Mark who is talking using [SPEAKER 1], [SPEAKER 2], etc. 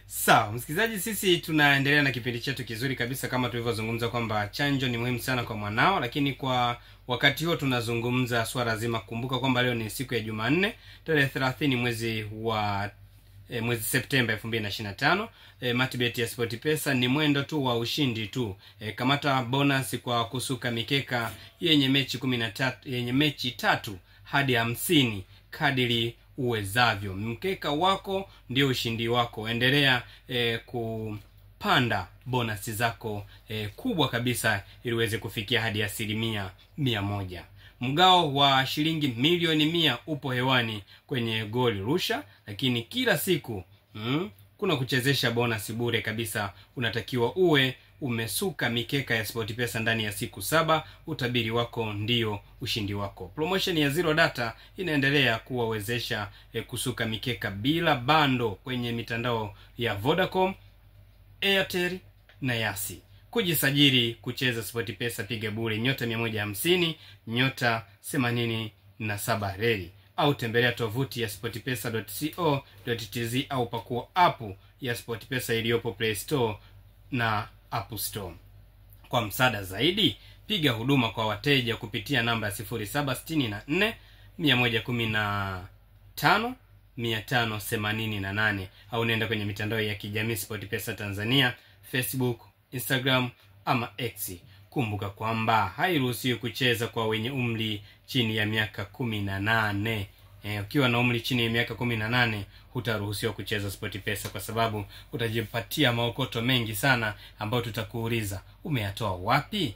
[SPEAKER 1] Sawa, msikilizaji, sisi tunaendelea na kipindi chetu kizuri kabisa, kama tulivyozungumza kwamba chanjo ni muhimu sana kwa mwanao, lakini kwa wakati huo tunazungumza swala zima. Kumbuka kwamba leo ni siku ya Jumanne, tarehe 30 mwezi wa mwezi Septemba 2025. Matibet ya SportPesa ni mwendo tu wa ushindi tu. Kamata bonus kwa kusuka mikeka yenye mechi 13, yenye mechi 3 hadi 50 kadiri uwezavyo. Mkeka wako ndio ushindi wako. Endelea kupanda bonus zako kubwa kabisa ili uweze kufikia hadi 100%. Mgao wa shilingi milioni 100 upo hewani kwenye Goli Rusha, lakini kila siku kuna kuchezesha bonus bure kabisa. Unatakiwa uwe umesuka mikeka ya SportPesa ndani ya siku 7. Utabiri wako ndio ushindi wako. Promotion ya Zero Data inaendelea kuwawezesha kusuka mikeka bila bando kwenye mitandao ya Vodacom, Airtel na Yasi. Kujisajili kucheza SportPesa, piga bure nyota 150 nyota 87 reli, au tembelea tovuti ya sportpesa.co.tz au pakua app ya SportPesa iliyopo Play Store na App Store. Kwa msaada zaidi, piga huduma kwa wateja kupitia namba 0764 115 588, au nenda kwenye mitandao ya kijamii SportPesa Tanzania, Facebook, Instagram ama X. Kumbuka kwamba hairuhusiwi kucheza kwa wenye umri chini ya miaka 18. Ukiwa na umri chini ya miaka 18 hutaruhusiwa kucheza SportPesa, kwa sababu utajipatia maokoto mengi sana ambayo tutakuuliza umeyatoa wapi.